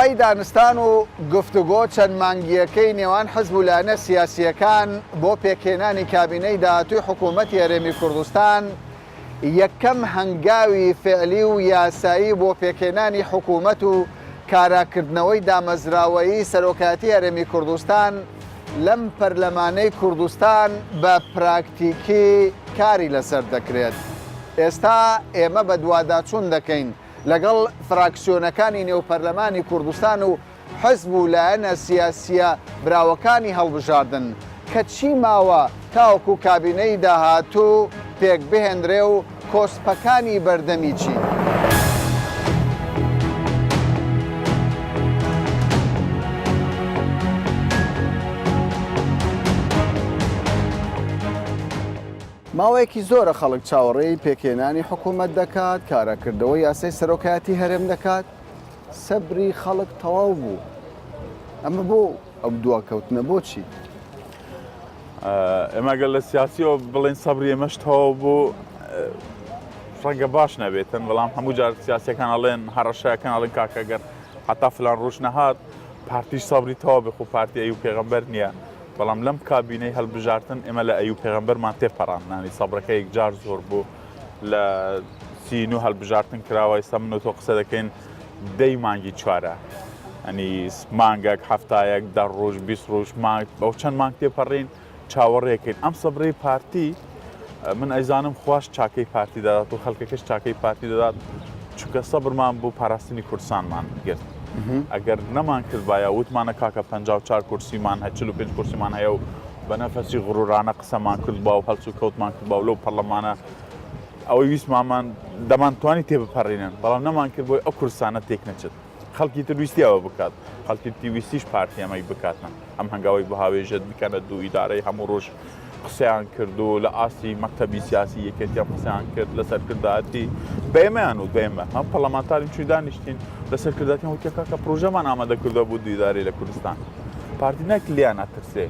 دوای دانوستان و گفتوگۆ چەند مانگییەکەی نێوان حزب و لایەنە سیاسییەکان بۆ پێکهێنانی کابینەی داهاتووی حکوومەتی هەرێمی کوردستان، یەکەم هەنگاوی فعلی و یاسایی بۆ پێکهێنانی حکوومەت و کاراکردنەوەی دامەزراوەیی سەرۆکایەتی هەرێمی کوردستان لەم پەرلەمانەی کوردستان بە پراکتیکی کاری لەسەر دەکرێت. ئێستا ئێمە بەدواداچوون دەکەین لەگەڵ فراکسیۆنەکانی نێو پەرلەمانی کوردستان و حزب و لایەنە سیاسییە براوەکانی هەڵبژاردن کە چی ماوە تاوەکو کابینەی داهاتوو پێکبهێنرێ و کۆسپەکانی بەردەمی چین؟ ماوەیەکی زۆرە خەڵک چاوەڕێی پێکهێنانی حکوومەت دەکات، کاراکردنەوەی یاسای سەرۆکایەتی هەرێم دەکات، سەبری خەڵک تەواو بوو. ئەمە بۆ ئەو دواکەوتنە بۆچی؟ ئێمە گەر لە سیاسیەوە بڵێن سەبری ئێمەش تەواو بوو ڕەنگە باش نەبێتن بەڵام هەموو جار سیاسەکان ئەڵێن هەڕەشەکان ئەڵێن کاکە گەر حتا فلان ڕوش نەهات پارتیش سەبری تەواو بێ خۆ پارتی ئەی و پێغەمبەر نییە بەڵام لەم کابینەی هەڵبژاردن ئێمە لە ئەی و پێغەمبەرمان تێپەڕاند نانی سەبرەکە یەکجار زۆر بوو لە سینو هەڵبژاردن کراوە ئێستا من و تۆ قسە دەکەین دەی مانگی چوارە ئەنی مانگەک هەفتایەک دە ڕۆژ 20 ڕۆژ مانگ بەو چەند مانگ تێپەڕین چاوەڕێکەین ئەم سەبرەی پارتی من ئەیزانم خواش چاکەی پارتی دەدات و خەڵکەکەش چاکەی پارتی دەدات چونکە سەبرمان بۆ پاراستنی کوردستانمان گرت ئەگەر نەمان کردبایە وتمانە کاکە 54 کورسیمان هەیە 45 کورسیمان هەیە و بە نەفەسی غرورانە قسەمان کردبا و هەڵس و کەوتمان کردبا و لەو پەرلەمانە ئەوەی ویستمانمان دەمانتوانی تێبپەڕینن بەڵام نەمان کرد بۆی ئەو کورسانە تێک نەچێت خەڵکی تر ویستی ئەوە بکات خەڵکی تری ویستیش پارتی ئەمەی بکاتن ئەم هەنگاوی بهاوێژێت بکەنە دوو ئیدارەی هەموو ڕۆژ قسەیان کرد و لە ئاستی مەکتەبی سیاسی یەکێتیان قسەیان کرد لە سەرکردایەتی بە ئێمەیان وت بە ئێمە هەم پەرلەمانتارین چووی دانیشتین لە سەرکردایەتیان وتیان کاکە پرۆژەمان ئامادە کردووە بۆ دوو ئیدارەی لە کوردستان پارتی نەک لێیان ئەترسێ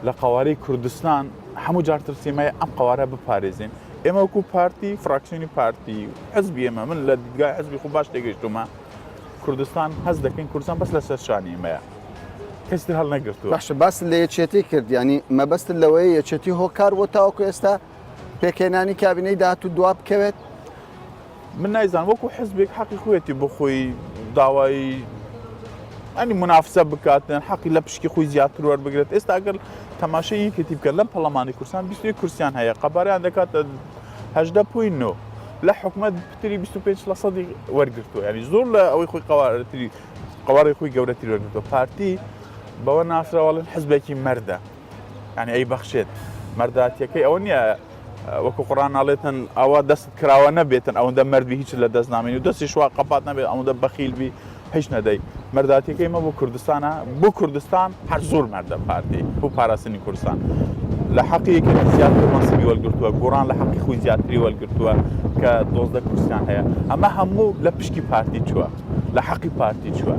لە قەوارەی کوردستان هەموو جار ترسیمەیە ئەم قەوارە بپارێزین ئێمە وەکو پارتی فراکسیۆنی پارتی حزبی ئێمە من لە دیدگای حزبی خۆ باش تێگەیشتومە کوردستان هەست دەکەین کوردستان بەس لەسەر شانی ئێمەیە کەس تر هەڵنەگرتووە. باشە باست لە یەکێتی کرد یانی مەبەستت لەوەیە یەکێتی هۆکار بۆ تاوەکو ئێستا پێکهێنانی کابینەی داهاتوو دوا بکەوێت؟ من نایزانم وەکو حزبێک حەقی خۆیەتی بۆ خۆی داوای ئەنی منافسە بکاتن حەقی لە پشکی خۆی زیاتر وەربگرێت ئێستا ئەگەر تەماشای یەکێتی بکەن لەم پەرلەمانی کوردستان 21 کورسیان هەیە قەبارەیان دەکاتە 18.9 لە حکومەت پتری 25 لە سەدی وەرگرتووە ینی زۆر لە ئەوەی خۆی قەوارەتری قەوارەی خۆی گەورەتری وەرگرتووە پارتی بەوە ناسراوەڵێن حزبێکی مەردە یعنی ئەی بەخشێت مەرداتیەکەی ئەوە نییە وەکو قڕان ناڵێتن ئەوە دەست کراوە نەبێتن ئەوەندە مردبی هیچ لە دەست نامێنی و دەستی شوا قەپات نەبێت ئەوەندە بەخیل بی هیچ نەدەی مەرداتیەکەی مە بۆ کوردستانە بۆ کوردستان هەر زۆر مەردە پارتی بۆ پاراستنی کوردستان لە حەقی یەکێتی زیاتر مەنسبی وەرگرتووە گۆڕان لە حەقی خۆی زیاتری وەرگرتووە کە دۆزدە کورسیان هەیە ئەمە هەموو لە پشکی پارتی چووە لە حەقی پارتی چووە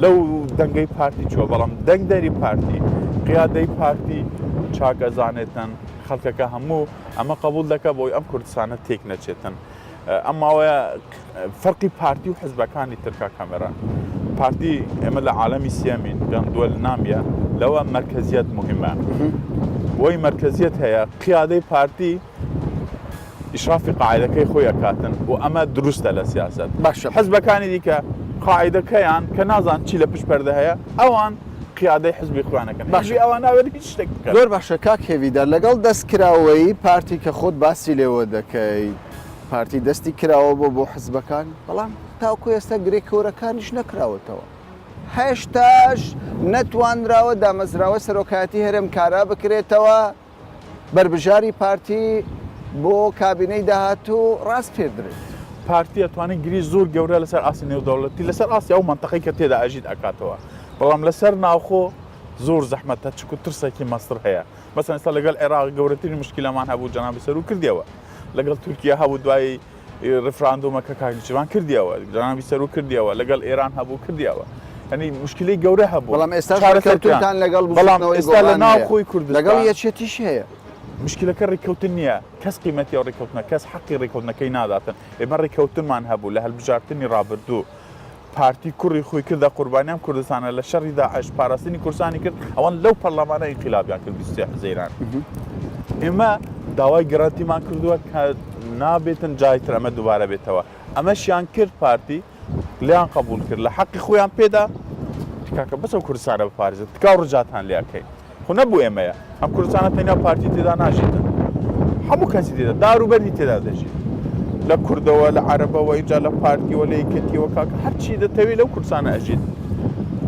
لەو دەنگەی پارتی چووە بەڵام دەنگدەری پارتی قیادەی پارتی چاکەزانێتن خەڵکەکە هەموو ئەمە قبول دەکە بۆی ئەم کوردستانە تێک نەچێتن ئەم ماوەیە فەرقی پارتی و حزبەکانی تر کاک کامێران پارتی ئێمە لە عالەمی سیامین گەم دووە نامیە لەوە مەرکەزیەت مهمە بۆی مەرکەزیەت هەیە قیادەی پارتی ئیشرافی قاعدەکەی خۆی ئەکاتن و ئەمە دروستە لە سیاست باشە حزبەکانی دیکە قاعدەکەیان کە نازان چی لە پشت پەردە هەیە ئەوان قیادەی حزبی خۆیانەکەن باشە ئەوان ناوێت هیچ شتێک بکەن زۆر باشە کاک هێویدار لەگەڵ دەست کراوەیی پارتی کە خۆت باسی لێوە دەکەی پارتی دەستی کراوە بۆ بۆ حزبەکان بەڵام تاکو ئێستا گرێ کۆرەکانیش نەکراوەتەوە هێشتاش نەتوانراوە دامەزراوە سەرۆکایەتی هەرێم کارا بکرێتەوە بەربژاری پارتی بۆ کابینەی داهاتوو ڕاسپێردرێت. پارتی ئەتوانێت گری زۆر گەورە لەسەر ئاستی نێودەوڵەتی لەسەر ئاستی ئەو مەنتەقەی کە تێدا ئەژیت ئەکاتەوە بەڵام لەسەر ناوخۆ زۆر زەحمەتە چکو ترسێکی مەستر هەیە مەسەن ئێستا لەگەڵ عێراق گەورەترین مشکلەمان هەبوو جەنابی سەرو کردیەوە لەگەڵ تورکیا هەبوو دوای ڕفراندۆمەکە کاک نێچیرڤان کردیەوە جەنابی سەرو کردیەوە لەگەڵ ئێران هەبوو کردیەوە یعنی مشکلەی گەورە هەبوو بەڵام ئێستا ڕێککەوتنتان لەگەڵ بەڵام ئێستا لە ناو خۆی کوردستان لەگەڵ یەکێتیش هەیە مشکلەکە ڕێککەوتن نییە کەس قیمەتی ئەو ڕێککەوتنە کەس حەقی ڕێککەوتنەکەی ناداتن ئێمە ڕێککەوتنمان هەبوو لە هەلبژارتنی ڕابردوو. پارتی کوڕی خۆی کردە قوربانی ئەم کوردستانە لە شەڕی داعش پاراستنی کوردستانی کرد ئەوان لەو پەرلەمانە ئینقلابیان کرد 23 حوزەیران ئێمە داوای گەرەنتیمان کردووە کە نابێتن جای تر ئەمە دووبارە بێتەوە ئەمەشیان کرد پارتی لیان قبول کرد لە حەقی خۆیان پێدا تکاکە بەس ئەو کوردستانە بپارێزن تکا و ڕجاتان لێ ئەکەین خۆ نەبوو ئێمەیە ئەم کوردستانە تەنیا پارتی تێدا ناژیتن هەموو کەسی تێدا دار و بەردی تێدا دەژیت لە کوردەوە لە عەرەبەوە ئینجا لە پارتیەوە لە یەکێتیەوە کاکە هەرچی دەتەوێت لەو کوردستانە ئەژیت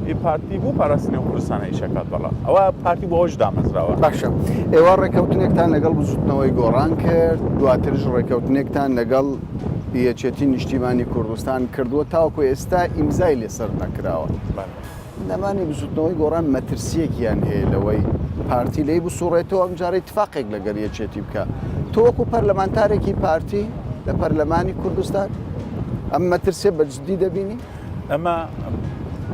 ئی پارتی بۆ پاراستنی ئەو کوردستانە ئیشەکات بەڵا ئەوە پارتی بۆ ئەوش دامەزراوە. باشە ئێوە ڕێکەوتنێکتان لەگەڵ بزوتنەوەی گۆڕان کرد دواترش ڕێکەوتنێکتان لەگەڵ یەکێتی نیشتیمانی کوردستان کردووە تاوەکو ئێستا ئیمزای لەسەر نەکراوە. نەمانی بزوتنەوەی گۆڕان مەترسیەکیان هەیە لەوەی پارتی لێی بسوڕێتەوە ئەمجارە ئیتفاقێک لەگەر یەکێتی بکا. تۆ وەکو پەرلەمانتارێکی پارتی لە پەرلەمانی کوردستان ئەم مەترسیە بە جدی دەبینی؟ ئەمە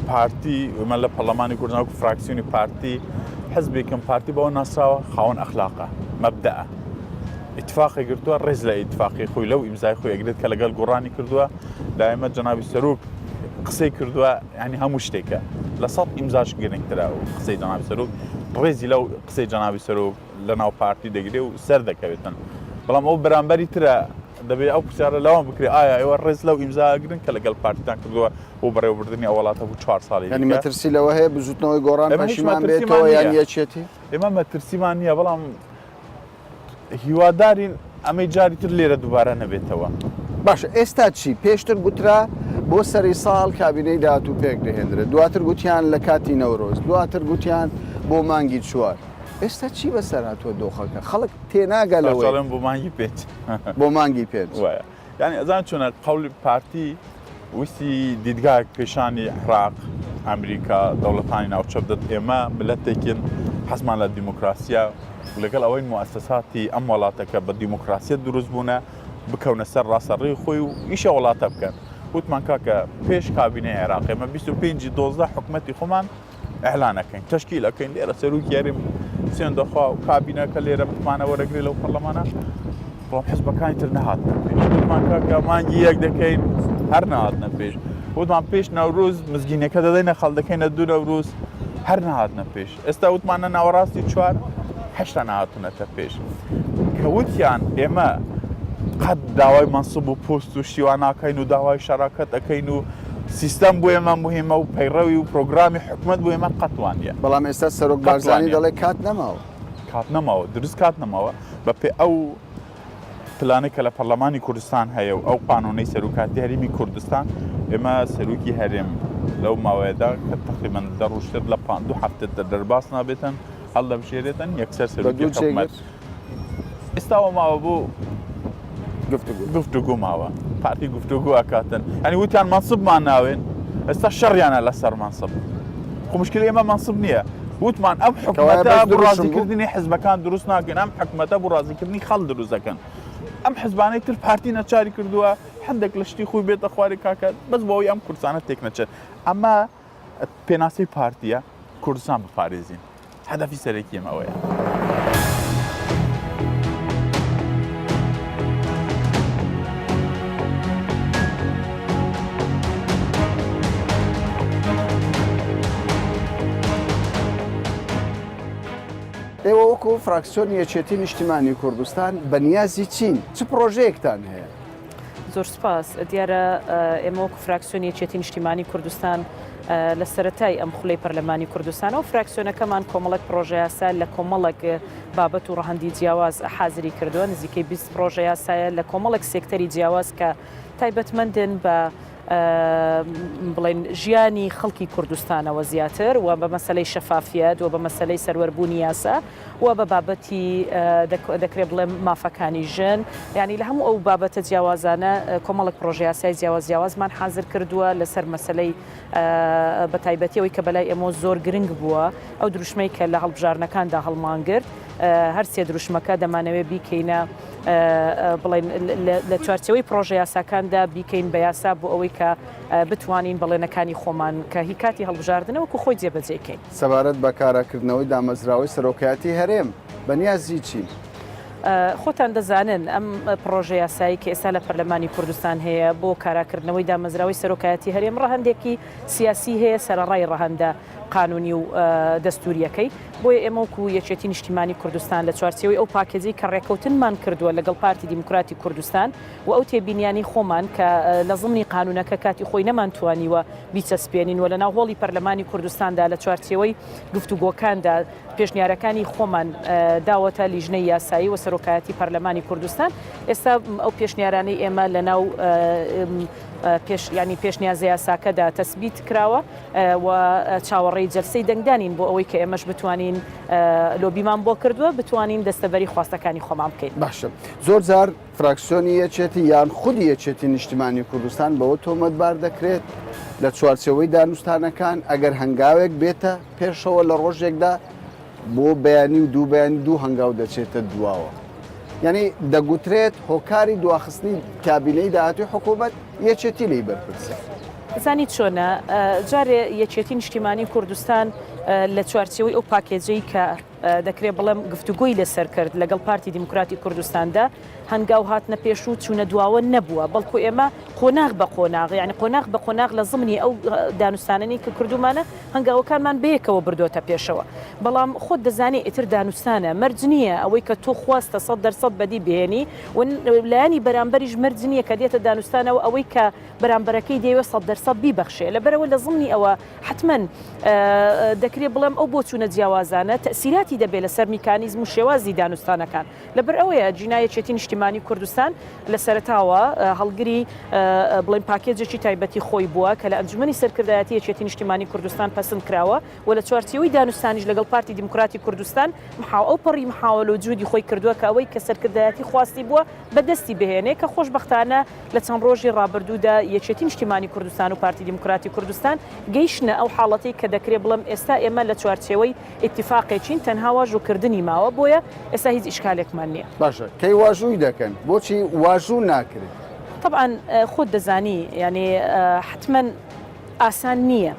پارتی ئەمە لە پەرلەمانی کوردستان وەکو فراکسیۆنی پارتی حزبێکم پارتی بەوە ناسراوە خاوەن ئەخلاقە مەبدەئە ئیتفاقی گرتووە ڕێز لە ئیتفاقی خۆی لەو ئیمزای خۆی ئەگرێت کە لەگەڵ گۆڕانی کردووە دایمە جەنابی سەرۆک قسەی کردووە ینی هەموو شتێکە لە سەد ئیمزاش گرنگترە و قسەی جەنابی سەرۆک ڕێزی لەو قسەی جەنابی سەرۆک لە ناو پارتی دەگرێ و سەر دەکەوێتن بەڵام ئەو بەرامبەری ترە دەبێت ئەو پرسیارە لەوان بکرێ ئایا ئێوە ڕێز لەو ئیمزا ئەگرن کە لەگەڵ پارتیتان کردووە بۆ بەڕێوەبردنی ئەو وڵاتە بۆ چوار ساڵی یعنی مەترسی لەوە هەیە بزوتنەوەی گۆڕان پەشیمان بێتەوە یان یەکێتی؟ ئێمە مەترسیمان نییە بەڵام هیوادارین ئەمەی جاری تر لێرە دووبارە نەبێتەوە. باشە ئێستا چی؟ پێشتر گوترا بۆ سەری ساڵ کابینەی داهاتوو پێک دەهێندرێت، دواتر گوتیان لە کاتی نەورۆز، دواتر گوتیان بۆ مانگی چوار. ئێستا چی بەسەر هاتووە دۆخەکە؟ خەڵک تێناگا لەوەی. ئەڵێم بۆ مانگی پێنج. بۆ مانگی پێنج. وایە. یانی ئەزان چۆنە قەولی پارتی ویستی دیدگایەک پێشانی عێراق، ئەمریکا، دەوڵەتانی ناوچە بدات ئێمە ملەتێکین حەزمان لە دیموکراسیە و لەگەڵ ئەوەی موئەسەساتی ئەم وڵاتە کە بە دیموکراسیەت دروست بوونە بکەونە سەر ڕاستەڕێی خۆی و ئیشە وڵاتە بکەن وتمان کاکە پێش کابینەی عێراق ئێمە 25 دۆزدە حکومەتی خۆمان ئیعلان ئەکەین تەشکیل ئەکەین لێرە سەرۆکی هەرێم سوێن دەخوا و کابینەکە لێرە متمانە وەرەگرێ لەو پەرلەمانە بەڵام حزبەکانی تر نەهاتنە پێش وتمان کاکە مانگی یەک دەکەین هەر نەهاتنە پێش وتمان پێش نەورۆز مزگینەکە دەدەینە خەڵ دەکەینە دوو نەورۆز هەر نەهاتنە پێش ئێستا وتمانە ناوەڕاستی چوار هەشتا نەهاتونەتە پێش کە وتیان ئێمە قەت داوای مەنسب و پۆست و شتیوان ناکەین و داوای شەراکەت ئەەکەین و سیستەم بۆ ئێمە موهیمە و پەیڕەوی و پرۆگرامی حکومەت بۆ ئێمە قەت وا نییە. بەڵام ئێستا سەرۆک بارزانی دەڵێ کات نەماوە. کات نەماوە، دروست کات نەماوە. بە پێ ئەو پلانەی کە لە پەرلەمانی کوردستان هەیە و ئەو قانونەی سەرۆکاتی هەرێمی کوردستان، ئێمە سەرۆکی هەرێم لەو ماوەیەدا کە تەقریبەن دە ڕۆژتر لە دوو هەفتە دەرباس نابێتن هەڵدەبژێرێتن یەکسەر سەرۆکی حکومەت. ئێستاوە ماوە بۆ گفتوگۆ ماوە پارتی گفتوگۆ ئەکاتن ئەنی وتیان مەنسبمان ناوێن ئێستا شەڕیانە لەسەر مەنسب خۆ مشکلی ئێمە مەنسب نییە وتمان ئەم حکومەتە بۆ ڕازیکردنی حزبەکان دروست ناکەن ئەم حکومەتە بۆ ڕازیکردنی خەڵک دروست دەکەن ئەم حزبانەی تر پارتی نەچاری کردووە هەندێک لە شتی خۆی بێتە خوارێ کاکە بەس بۆ ئەوەی ئەم کوردستانە تێک نەچێت ئەمە پێناسەی پارتیە کوردستان بپارێزین هەدەفی سەرەکی ئێمە ئەوەیە. ئێوە وەکو فراکسیۆنی یەکێتی نیشتیمانی کوردستان بەنیازی چین؟ چ پڕۆژەیەکتان هەیە؟ زۆر سوپاس. دیارە ئێمە وەکو فراکسیۆنی یەکێتی نیشتیمانی کوردستان لە سەرەتای ئەم خولەی پەرلەمانی کوردستانەوە فراکسیۆنەکەمان کۆمەڵێک پڕۆژەیاسا لە کۆمەڵێک بابەت و ڕەهەندی جیاواز حازری کردووە نزیکەی 20 پڕۆژەیاسایە لە کۆمەڵێک سێکتەری جیاواز کە تایبەتمەندن بە بڵێن ژیانی خەڵکی کوردستانەوە زیاتر و بە مەسلەی شەفافیەت و بە مەسلەی سەروەربوونی یاسا و بە بابەتی دەکرێ بڵێم مافەکانی ژن یانی لە هەموو ئەو بابەتە جیاوازانە کۆمەڵک پرۆژەیاسای جیاواز جیاوازمان حازر کردووە لەسەر مەسلەی بە تایبەتی ئەوەی کە بەلای ئێمە زۆر گرنگ بووە ئەو دروشمەی کە لە هەڵبژاردنەکاندا هەڵمانگرت هەر سێ دروشمەکە دەمانەوێت بیکەینە بڵێن لە چوارچێوەی پرۆژە یاساکاندا بیکەین بە یاسا بۆ ئەوەی کە بتوانین بەڵێنەکانی خۆمان کە هی کاتی هەڵبژاردنە وەکو خۆی جێبەجێکەین. سەبارەت بە کاراکردنەوەی دامەزراوەی سەرۆکایەتی هەرێم، بەنیازی چین؟ خۆتان دەزانن ئەم پڕۆژە یاسایی کە ئێستا لە پەرلەمانی کوردستان هەیە بۆ کاراکردنەوەی دامەزراوەی سەرۆکایەتی هەرێم ڕەهەندێکی سیاسی هەیە سەرەڕای ڕەهەندە قانونی و دەستوریەکەی، بۆیە ئێمە وەکو یەکێتی نیشتیمانی کوردستان لە چوارچێوەی ئەو پاکێجەی کە ڕێکەوتنمان کردووە لەگەڵ پارتی دیموکراتی کوردستان و ئەو تێبینیانەی خۆمان کە لە زمنی قانونەکە کاتی خۆی نەمانتوانیوە بیچەسپێنین و لەناو هۆڵی پەرلەمانی کوردستاندا لە چوارچێوەی گفتوگۆکاندا پێشنیارەکانی خۆمان داوەتە لیژنەی یاسایی و سەرۆکایەتی پەرلەمانی کوردستان ئێستا ئەو پێشنیارانەی ئێمە لەناو پێش یانی پێشنیازەیاساکەدا تەسبیت کراوە و چاوەڕێی جەلسەی دەنگدانین بۆ ئەوەی کە ئێمەش بتوانین لۆبیمان بۆ کردووە بتوانین دەستەبەری خواستەکانی خۆمان بکەین. باشە زۆر جار فراکسیۆنی یەکێتی یان خودی یەکێتی نیشتمانی کوردستان بەوە تۆمەتبار دەکرێت لە چوارچێوەی دانوستانەکان ئەگەر هەنگاوێک بێتە پێشەوە لە ڕۆژێکدا بۆ بەیانی و دوو بەیانی دوو هەنگاو دەچێتە دواوە. یانی دەگوترێت هۆکاری دواخستنی کابینەی داهاتووی حکوومەت یەکێتی لێی بەرپرسە. زانی چۆنە، جارێ یەکێتی نیشتیمانی کوردستان لە چوارچێوەی ئەو پاکێجەی کە دەکرێ بڵێم گفتوگۆی لەسەر کرد لەگەڵ پارتی دیموکراتی کوردستاندا هەنگاو هاتنە پێش و چوونە دواوە نەبووە، بەڵکو ئێمە قۆناغ بە قۆناغ یانی قۆناغ بە قۆناغ لە زمنی ئەو دانوستانەی کە کردوومانە هەنگاوەکانمان بەیەکەوە بردۆتە پێشەوە. بەڵام خۆت دەزانی ئیتر دانوستانە، مەرج نییە ئەوەی کە تۆ خواستە 100% بەدی بهێنی و لایەنی بەرامبەریش مەرج نییە کە دێتە دانوستانەوە ئەوەی کە بەرامبەرەکەی دەیەوێت 100% بیبەخشێ. لەبەرئەوە لە زمنی ئەوە حەتمەن دەکرێ بڵێم ئەو بۆچوونە جیاوازانە تەئسیراتی دەبێ لەسەر میکانیزم و شێوازی دانوستانەکان. لەبەر ئەوەیە جینا یەکێتی نیشتیمانی کوردستان لە سەرەتاوە هەڵگری بڵێن پاکێجێکی تایبەتی خۆی بووە کە لە ئەنجومەنی سەرکردایەتی یەکێتی نیشتیمانی کوردستان پەسند کراوە و لە چوارچێوەی دانوستانیش لەگەڵ پارتی دیموکراتی کوردستان محاو ئەو پەڕی محاوەلە و جهودی خۆی کردووە کە ئەوەی کە سەرکردایەتی خواستی بووە بەدەستی بهێنێ کە خۆشبەختانە لە چەند ڕۆژی ڕابردوودا یەکێتی نیشتیمانی کوردستان و پارتی دیموکراتی کوردستان گەیشتنە ئەو حاڵەتەی کە دەکرێ بڵێم ئێستا ئێمە لە چوارچێوەی ئیتیفاقێکین تەنها واژوو کردنی ماوە بۆیە ئێستا هیچ ئیشکالێکمان نییە. باشە کەی واژووی دەکەن؟ بۆچی واژوو ناکرێت؟ تەبعەن خۆت دەزانی یانی حەتمەن ئاسان نییە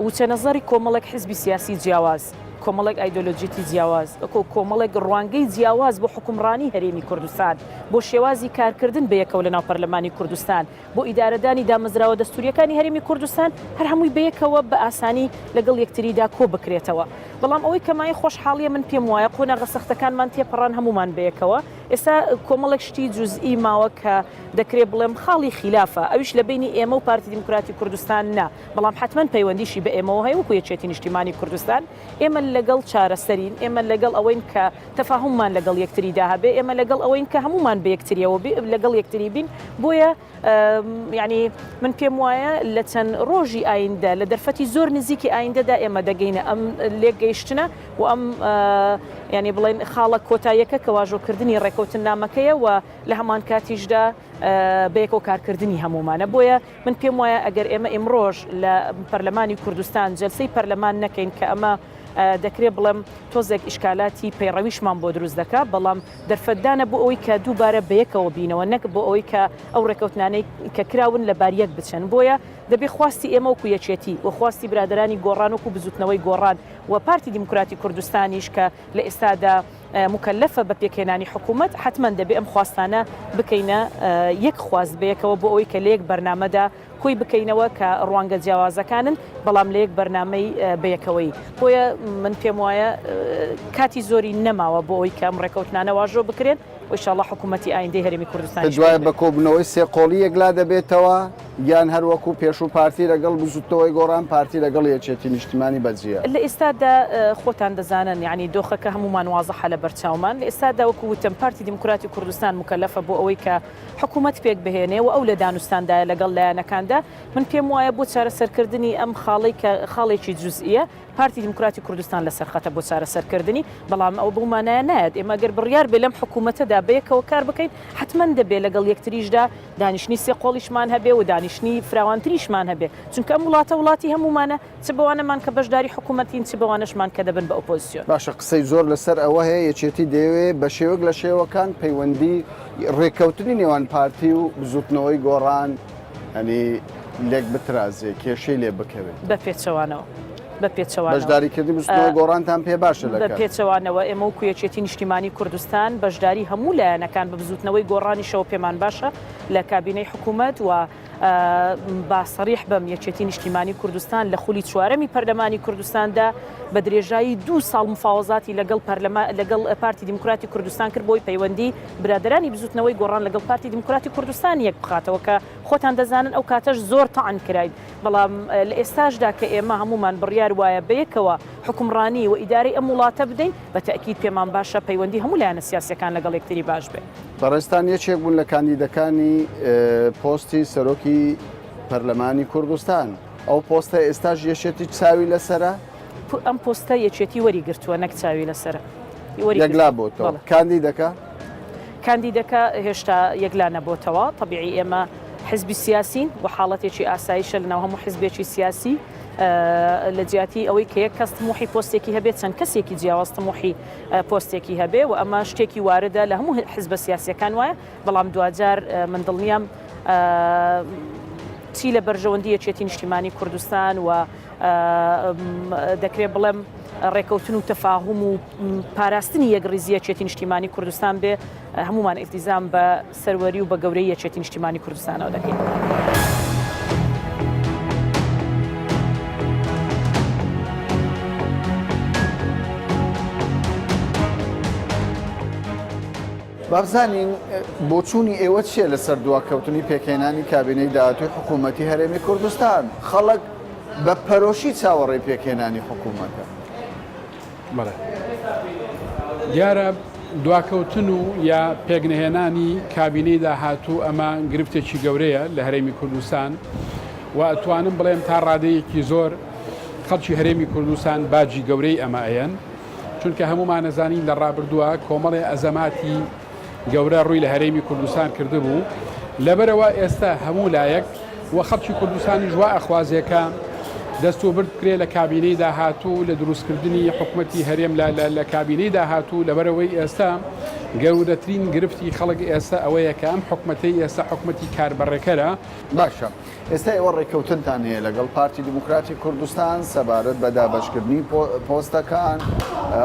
وچە نەزەری کۆمەڵێک حزبی سیاسی جیاواز کۆمەڵێک ئایدۆلۆجیتی جیاواز کۆمەڵێک ڕوانگەی جیاواز بۆ حکومڕانی هەرێمی کوردستان بۆ شێوازی کارکردن بەیەکەوە لەناو پەرلەمانی کوردستان بۆ ئیدارەدانی دامەزراوە دەستورییەکانی هەرێمی کوردستان هەر هەمووی بەیەکەوە بە ئاسانی لەگەڵ یەکتریدا کۆ بکرێتەوە. بەڵام ئەوەی کە مایەی خۆشحاڵییە من پێم وایە قۆناغە سەختەکانمان تێپەڕان هەموومان بەیەکەوە. ئێستا کۆمەڵێک شتی جوزئی ماوە کە دەکرێ بڵێم خاڵی خیلافە ئەویش لە بەینی ئێمە و پارتی دیموکراتی کوردستان نا، بەڵام حەتمەن پەیوەندیشی بە ئێمەوە هەیە وەکو یەکێتی نیشتیمانی کوردستان. ئێمە لەگەڵ چارەسەرین، ئێمە لەگەڵ ئەوەین کە تەفاهوممان لەگەڵ یەکتریدا هەبێ، ئێمە لەگەڵ ئەوەین کە هەموومان بە یەکتریەوە لەگەڵ یەکتری بین، بۆیە یانی من پێم وایە لە چەند ڕۆژی ئایندە لە دەرفەتی زۆر نزیکی ئایندەدا ئێمە دەگەینە ئەم لێکگەیشتنە و ئەم یانی بڵێن خاڵە کۆتاییەکە کە واژۆکردنی ڕێکەوتننامەکەیە و لە هەمان کاتیشدا بەیەکەوە کارکردنی هەموومانە بۆیە من پێم وایە ئەگەر ئێمە ئیمڕۆژ لە پەرلەمانی کوردستان جەلسەی پەرلەمان نەکەین کە ئەمە دەکرێ بڵێم تۆزێک ئیشکالاتی پەیڕەویشمان بۆ دروست دەکا بەڵام دەرفەتدانە بۆ ئەوەی کە دووبارە بەیەکەوە بینەوە نەک بۆ ئەوەی کە ئەو ڕێکەوتنانەی کە کراون لە باریەک بچن بۆیە دەبێ خواستی ئێمە وەکو یەکێتی و خواستی برادەرانی گۆڕان وەکو بزوتنەوەی گۆڕان و پارتی دیموکراتی کوردستانیش کە لە ئێستادا موکەلەفە بە پێکهێنانی حکوومەت، حەتمەن دەبێ ئەم خواستانە بکەینە یەک خواست بەیەکەوە بۆ ئەوەی کە لە یەک بەرنامەدا کۆی بکەینەوە کە ڕوانگە جیاوازەکانن، بەڵام لە یەک بەرنامەی بەیەکەوەیی. بۆیە من پێم وایە کاتی زۆری نەماوە بۆ ئەوەی کە ئەم ڕێکەوتنانە واژۆ بکرێن و ئیشاڵڵا حکوومەتی ئایندەی هەرێمی کوردستانیش دوایە پێک بە بێت. کۆبوونەوەی سێقۆڵی یەکلا دەبێتەوە یان هەر وەکوو پێشوو پارتی لەگەڵ بزووتنەوەی گۆڕان، پارتی لەگەڵ یەکێتی نیشتیمانی بەجیا؟ لە ئێستادا خۆتان دەزانن یانی دۆخەکە هەموومان وازحە لە بەرچاومان. لە ئێستادا وەکوو وتم پارتی دیموکراتی کوردستان موکەلەفە بۆ ئەوەی کە حکوومەت پێک بهێنێ و ئەو لە دانوستاندایە لەگەڵ لایەنەکاندا. من پێم وایە بۆ چارەسەرکردنی ئەم خاڵەی کە خاڵێکی جوزئییە، پارتی دیموکراتی کوردستان لەسەر خەتە بۆ چارەسەرکردنی، بەڵام ئەوە بەو مانایە نایەت ئێمە گەر بڕیار بێ لەم حکوومەتەدا بەیەکەوە کار بکەین، حەتمەن دەبێ لەگەڵ یەکتریشدا دانیشتنی سێقۆڵیشمان هەبێ و دانیشتنی فراوانتریشمان هەبێ، چونکە ئەم وڵاتە وڵاتی هەموومانە، چ بەوانەمان کە بەشداری حکوومەتین، چ بەوانەشمان کە دەبن بە ئۆپۆزسیۆن. باشە قسەی زۆر لەسەر ئەوە هەیە یەکێتی دەیەوێ بە شێوەک لە شێوەکان پەیوەندی ڕێککەوتنی نێوان پارتی و بزوتنەوەی گۆڕان یانی لێک بترازێ کێشەی لێ بکەوێت. بە پێچەوانەوە. بە پێچەوانەوە. بەشداریکردنی بزوتنەوەی گۆڕانتان پێ باشە لە بە پێچەوانەوە ئێمە وەکو یەکێتی نیشتیمانی کوردستان بەشداری هەموو لایەنەکان بە بزوتنەوەی گۆڕانیشەوە پێمان باشە لە کابینەی حکوومەت و با سەریح بم یەکێتی نیشتیمانی کوردستان لە خولی چوارەمی پەرلەمانی کوردستاندا بە درێژایی دوو ساڵ مفاوەزاتی لەگەڵ پەرلەمان لەگەڵ پارتی دیموکراتی کوردستان کرد بۆی پەیوەندی برادەرانی بزوتنەوەی گۆڕان لەگەڵ پارتی دیموکراتی کوردستان یەک بخاتەوە کە خۆتان دەزانن ئەو کاتەش زۆر تەعن کراین بەڵام لە ئێستاشدا کە ئێمە هەموومان بڕیار وایە بەیەکەوە حوکمڕانی و ئیدارەی ئەم وڵاتە بدەین بە تەئکید پێمان باشە پەیوەندی هەموو لایەنە سیاسیەکان لەگەڵ یەکتری باش بێ. بەڕێزتان یەکێک بوون لە کاندیدەکانی پۆستی سەرۆکی پەرلەمانی کوردستان، ئەو پۆستە ئێستاش یەکێتی چاوی لەسەرە؟ ئەم پۆستە یەکێتی وەری گرتووە نەک چاوی لەسەرە. یەکلا بۆتەوە کاندیدەکە؟ کاندیدەکە هێشتا یەکلا نەبۆتەوە، تەبیعی ئێمە حزبی سیاسین و حاڵەتێکی ئاسایشە لەناو هەموو حزبێکی سیاسی لە جیاتی ئەوەی کە یەک کەس تموحی پۆستێکی هەبێت چەند کەسێکی جیاواز تموحی پۆستێکی هەبێ و ئەمە شتێکی واردە لە هەموو حزبە سیاسیەکان وایە بەڵام دواجار من دڵنیام چی لە بەرژەوەندی یەکێتی نیشتیمانی کوردستان و دەکرێت بڵێم ڕێکەوتن و تەفاهوم و پاراستنی یەکڕیزی یەکێتی نیشتیمانی کوردستان بێ هەمومان ئیلتیزام بە سەروەری و بە گەورەی یەکێتی نیشتیمانی کوردستانەوە دەکەین. با بزانین بۆچوونی ئێوە چییە لەسەر دواکەوتنی پێکهێنانی کابینەی داهاتووی حکوومەتی هەرێمی کوردستان؟ خەڵک بە پەرۆشی چاوەڕێی پێکهێنانی حکوومەتە. بەڵێ دیارە دواکەوتن و یا پێکنەهێنانی کابینەی داهاتوو ئەمە گرفتێکی گەورەیە لە هەرێمی کوردستان و ئەتوانم بڵێم تا ڕادەیەکی زۆر خەڵکی هەرێمی کوردستان باجی گەورەی ئەمە ئەیەن چونکە هەمومانەزانین لە ڕابردووە کۆمەڵێ ئەزەماتی گەورە ڕووی لە هەرێمی کوردستان کردبوو، لەبەرئەوە ئێستا هەموو لایەک و خەڵکی کوردستانیش وا ئەخوازێ کە دەستوبرد بکرێ لە کابینەی داهاتوو لە دروستکردنی حکومەتی هەرێم لە لە کابینەی داهاتوو، لەبەرئەوەی ئێستا گەورەترین گرفتی خەڵک ئێستا ئەوەیە کە ئەم حکومەتەی ئێستا حکومەتی کاربەڕێکەرە. باشە ئێستا ئێوە ڕێککەوتنتان هەیە لەگەڵ پارتی دیموکراتی کوردستان سەبارەت بە دابەشکردنی پۆستەکان،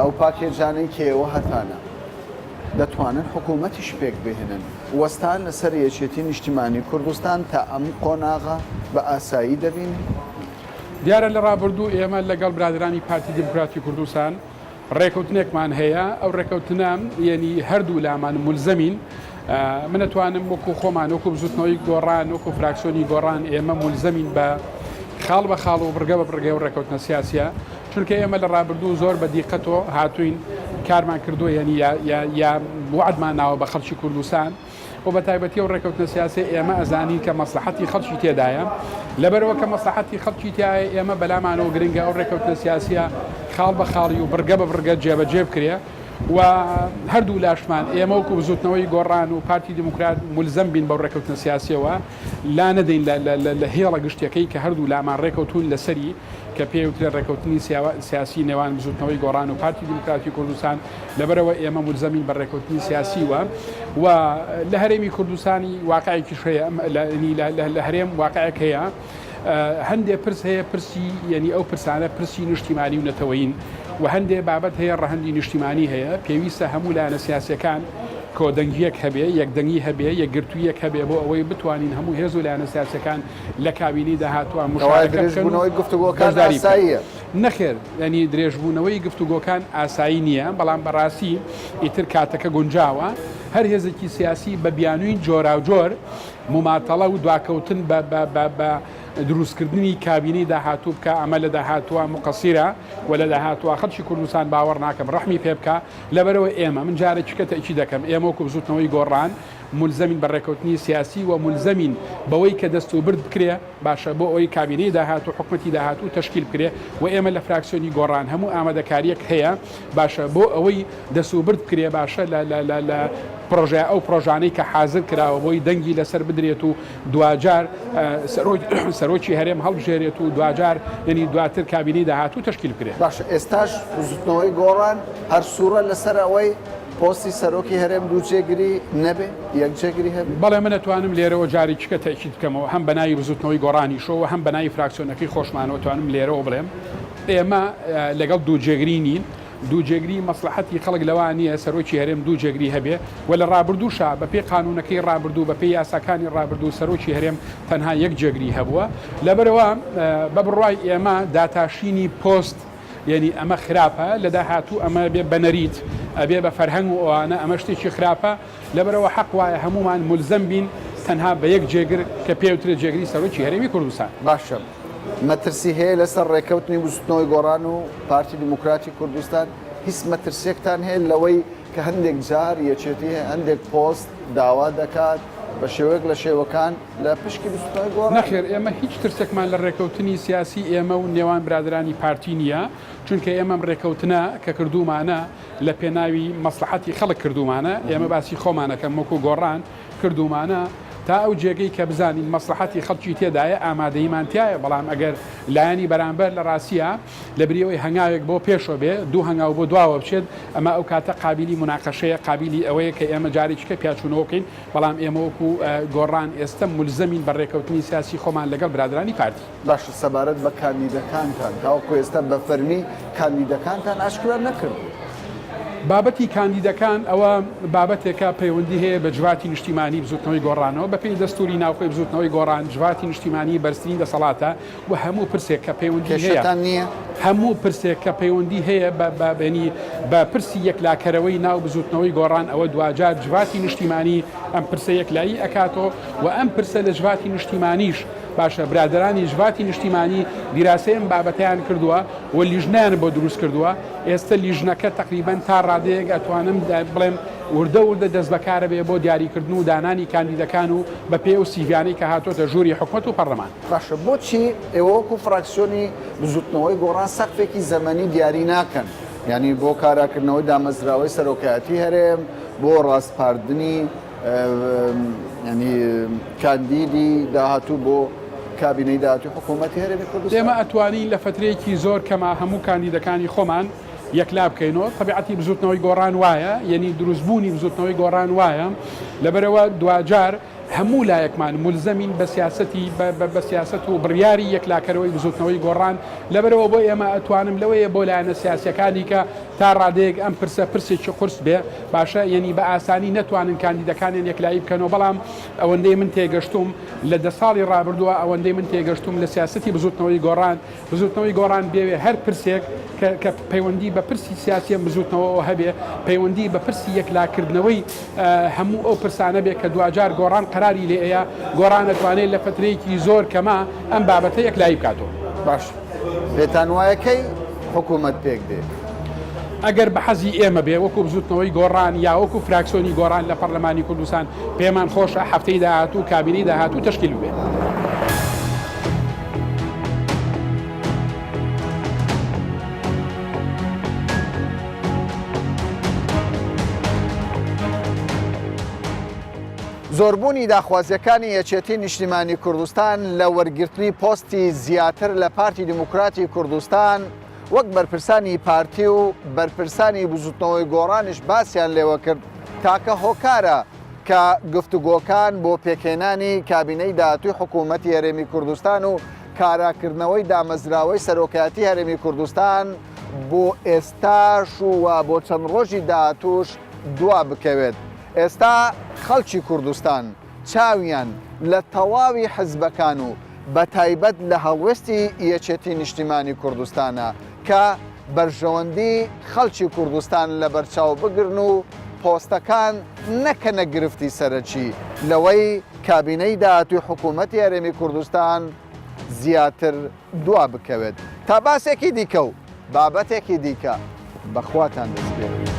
ئەو پاکێجانەی کە ئێوە هەتانە دەتوانن حکوومەتیش پێک بهێنن، وەستان لەسەر یەکێتی نیشتیمانی کوردستان تا ئەم قۆناغە بە ئاسایی دەبینن؟ دیارە لە ڕابردوو ئێمە لەگەڵ برادەرانی پارتی دیموکراتی کوردستان ڕێکەوتنێکمان هەیە، ئەو ڕێکەوتنە یەنی هەردوو لامان مولزەمین، من ئەتوانم وەکو خۆمان وەکو بزوتنەوەی گۆڕان وەکو فراکسیۆنی گۆڕان ئێمە مولزەمین بە خاڵ بە خاڵ و بڕگە بە بڕگەی ئەو ڕێکەوتنە سیاسیە، چونکە ئێمە لە ڕابردوو زۆر بە دیقەتۆ هاتووین کارمان کردووە یەنی یا یا یا وەعدمان ناوە بە خەڵکی کوردستان و بە تایبەتی ئەو ڕێکەوتنە سیاسیە ئێمە ئەزانین کە مەسلحەتی خەڵکی تێدایە لەبەرئەوە کە مەسلحەتی خەڵکی تایە ئێمە بەلامانەوە گرنگە ئەو ڕێکەوتنە سیاسیە خاڵ بە خاڵی و بڕگە بە بڕگە جێبەجێ بکرێ و هەردوو لاشمان ئێمە وەکو بزوتنەوەی گۆڕان و پارتی دیموکرات مولزەم بین بەو ڕێکەوتنە سیاسیەوە لا نەدەین لە هێڵە گشتیەکەی کە هەردوو لامان ڕێکەوتوون لەسەری کە پێی وترێت ڕێکەوتنی سیاسی نێوان بزوتنەوەی گۆڕان و پارتی دیموکراتی کوردستان، لەبەرئەوە ئێمە مولزەمین بە ڕێکەوتنی سیاسی و و لە هەرێمی کوردستانی واقعێکیش هەیە لە هەرێم واقعێک هەیە هەندێ پرس هەیە پرسی یەنی ئەو پرسانە پرسی نیشتیمانی و نەتەوەین و هەندێ بابەت هەیە ڕەهەندی نیشتیمانی هەیە پێویستە هەموو لایەنە سیاسیەکان کۆدەنگیەک هەبێ یەکدەنگی هەبێ یەکگرتوویەک هەبێ بۆ ئەوەی بتوانین هەموو هێز و لایەنە سیاسیەکان لە کابینەی داهاتووە کەوایە مشارەکە بکەن و درێژبوونەوەی گفتوگۆکان بەشداری بکەن. ئاساییە؟ نەخێر یانی درێژبوونەوەی گفتوگۆکان ئاسایی نییە، بەڵام بەڕاستی ئیتر کاتەکە گونجاوە. هەر هێزێکی سیاسی بە بیانووی جۆراوجۆر موماتەڵە و دواکەوتن بە بە بە بە دروستکردنی کابینەی داهاتوو بکا، ئەمە لە داهاتووە موقەسیرە و لە داهاتووە خەڵکی کوردستان باوەڕ ناکەم ڕەحمی پێ بکا. لەبەرئەوە ئێمە، من جارێکیکە تەئکید دەکەم، ئێمە وەکوو بزووتنەوەی گۆڕان، مولزەمین بە ڕێکەوتنی سیاسی و مولزەمین بەوەی کە دەستوبرد بکرێ باشە بۆ ئەوەی کابینەی داهاتوو حکومەتی داهاتوو تەشکیل بکرێ و ئێمە لە فراکسیۆنی گۆڕان هەموو ئامادەکاریەک هەیە باشە بۆ ئەوەی دەسوبرد بکرێ باشە لە لە لە لە پڕۆژە ئەو پڕۆژانەی کە حازر کراوە بۆی دەنگی لەسەر بدرێت و دواجار سەرۆکی هەرێم هەڵبژێرێت و دواجار یعنی دواتر کابینەی داهاتوو تەشکیل بکرێ. باشە ئێستاش بزوتنەوەی گۆڕان هەر سوورە لەسەر ئەوەی پۆستی سەرۆکی هەرێم دوو جێگری نەبێ یەک جێگری هەبێ؟ بەڵێ من ئەتوانم لێرەوە جارێکیکە تەئکید بکەمەوە هەم بەناوی بزوتنەوەی گۆڕانیشەوە و هەم بەناوی فراکسیۆنەکەی خۆشمانەوە توانم لێرەوە بڵێم. ئێمە لەگەڵ دوو جێگری نین. دوو جێگری مەسڵەحەتی خەڵک لەوە نییە سەرۆکی هەرێم دوو جێگری هەبێ و لە ڕابردووشا بە پێی قانوونەکەی ڕابردوو بە پێی یاساکانی ڕابردوو سەرۆکی هەرێم تەنها یەک جێگری هەبووە لەبەرئەوە بە بڕوای ئێمە داتاشینی پۆست یەنی ئەمە خراپە لە داهاتوو ئەمە ئەبێ بە نەریت ئەبێ بە فەرهەنگ و ئەوانە ئەمە شتێکی خراپە لەبەرئەوە حەق وایە هەموومان مولزەم بین تەنها بە یەک جێگر کە پێوترێ جێگری سەرۆکی هەرێمی کوردستان. باشە مەترسی هەیە لەسەر ڕێکەوتنی بزوتنەوەی گۆڕان و پارتی دیموکراتی کوردستان؟ هیچ مەترسیەکتان هەیە لەوەی کە هەندێک جار یەکێتی هەندێک پۆست داوا دەکات بە شێوەیەک لە شێوەکان لە پشکی بزوتنەوەی گۆڕان؟ نەخێر ئێمە هیچ ترسێکمان لە ڕێکەوتنی سیاسی ئێمە و نێوان برادەرانی پارتی نییە، چونکە ئێمە ئەم ڕێکەوتنە کە کردوومانە لە پێناوی مەسڵەحەتی خەڵک کردوومانە، ئێمە باسی خۆمانەکەم وەکو گۆڕان کردوومانە تا ئەو جێگەی کە بزانین مەسڵەحەتی خەڵکی تێدایە ئامادەییمان تیایە، بەڵام ئەگەر لایەنی بەرامبەر لە ڕاستیا لە بری ئەوەی هەنگاوێک بۆ پێشەوە بێ دوو هەنگاو بۆ دواوە بچێت ئەمە ئەو کاتە قابیلی موناقەشەیە قابیلی ئەوەیە کە ئێمە جارێکی کە پیاچوونەوە بکەین، بەڵام ئێمە وەکو گۆڕان ئێستە مولزەمین بە ڕێکەوتنی سیاسی خۆمان لەگەڵ برادەرانی پارتی. باشە سەبارەت بە کاندیدەکانتان تاوەکو ئێستا بە فەرمی کاندیدەکانتان ئاشکرا نەکردووە؟ بابەتی کاندیدەکان ئەوە بابەتێکە پەیوەندی هەیە بە جڤاتی نیشتیمانی بزوتنەوەی گۆڕانەوە، بەپێی دەستوری ناوخۆی بزوتنەوەی گۆڕان جڤاتی نیشتیمانی بەرزترین دەسەڵاتە و هەموو پرسێک کە پەیوەندی هەیە کێشەتان نییە؟ هەموو پرسێک کە پەیوەندی هەیە بە بە بەنی بە پرسی یەکلاکەرەوەی ناو بزوتنەوەی گۆڕان ئەوە دواجار جڤاتی نیشتیمانی ئەم پرسە یەکلایی ئەکاتەوە و ئەم پرسە لە جڤاتی نیشتیمانیش باشە برادەرانی جڤاتی نیشتیمانی دیراسەی ئەم بابەتەیان کردووە و لیژنەیان بۆ دروست کردووە، ئێستە لیژنەکە تەقریبەن تا ڕادەیەک ئەتوانم بڵێم وردە وردە دەست بەکارە بێ بۆ دیاریکردن و دانانی کاندیدەکان و بە پێی ئەو سیڤیانەی کە هاتۆتە ژووری حکومەت و پەڕلەمان. باشە بۆچی ئێوە وەکو فراکسیۆنی بزوتنەوەی گۆڕان سەقفێکی زەمەنی دیاری ناکەن؟ یانی بۆ کاراکردنەوەی دامەزراوەی سەرۆکایەتی هەرێم، بۆ ڕاسپاردنی ینی کاندیدی داهاتوو بۆ کابینەی داهاتووی حکوومەتی هەرێمی کوردستان. ئێمە ئەتوانین لە فەترەیەکی زۆر کەما هەموو کاندیدەکانی خۆمان یەکلا بکەینەوە، تەبیعەتی بزووتنەوەی گۆڕان وایە، یەنی دروستبوونی بزووتنەوەی گۆڕان وایە، لەبەرئەوە دواجار هەموو لایەکمان مولزەمین بە سیاسەتی بە سیاسەت و بڕیاری یەکلاکەرەوەی بزووتنەوەی گۆڕان، لەبەرئەوە بۆ ئێمە ئەتوانم لەوەیە بۆ لایەنە سیاسیەکانی کە تا ڕادەیەک ئەم پرسە پرسێکی قورس بێ باشە یەنی بە ئاسانی نەتوانن کاندیدەکانیان یەکلایی بکەنەوە بەڵام ئەوەندەی من تێگەشتوم لە دە ساڵی ڕابردووە ئەوەندەی من تێگەشتوم لە سیاسەتی بزوتنەوەی گۆڕان بزوتنەوەی گۆڕان بێوێ هەر پرسێک کە کە پەیوەندی بە پرسی سیاسی ئەم بزوتنەوەوە هەبێ پەیوەندی بە پرسی یەکلاکردنەوەی هەموو ئەو پرسانە بێ کە دواجار گۆڕان قەراری لێ ئەیا گۆڕان ئەتوانێ لە فەترەیەکی زۆر کەما ئەم بابەتە یەکلایی بکاتەوە. باش پێتان وایە کەی حکوومەت پێک دێ؟ ئەگەر بە حەزی ئێمە بێ وەکو بزوتنەوەی گۆڕان یا وەکو فراکسیۆنی گۆڕان لە پەڕلەمانی کوردستان پێمان خۆشە هەفتەی داهاتوو کابینەی داهاتوو تەشکیل ببێ. زۆربوونی داخوازییەکانی یەکێتی نیشتیمانی کوردستان لە وەرگرتنی پۆستی زیاتر لە پارتی دیموکراتی کوردستان وەک بەرپرسانی پارتی و بەرپرسانی بزوتنەوەی گۆڕانیش باسیان لێوەکرد تاکە هۆکارە کە گفتوگۆکان بۆ پێکهێنانی کابینەی داهاتووی حکوومەتی هەرێمی کوردستان و کاراکردنەوەی دامەزراوەی سەرۆکایەتی هەرێمی کوردستان بۆ ئێستاش و بۆ چەند ڕۆژی داهاتووش دوا بکەوێت. ئێستا خەڵکی کوردستان چاویان لە تەواوی حزبەکان و بەتایبەت لە هەڵوێستی یەکێتی نیشتیمانی کوردستانە کە بەرژەوەندی خەڵکی کوردستان لەبەرچاو بگرن و پۆستەکان نەکەنە گرفتی سەرەکی لەوەی کابینەی داهاتووی حکوومەتی هەرێمی کوردستان زیاتر دوا بکەوێت. تا باسێکی دیکە و بابەتێکی دیکە بە خواتان دەسپێرم.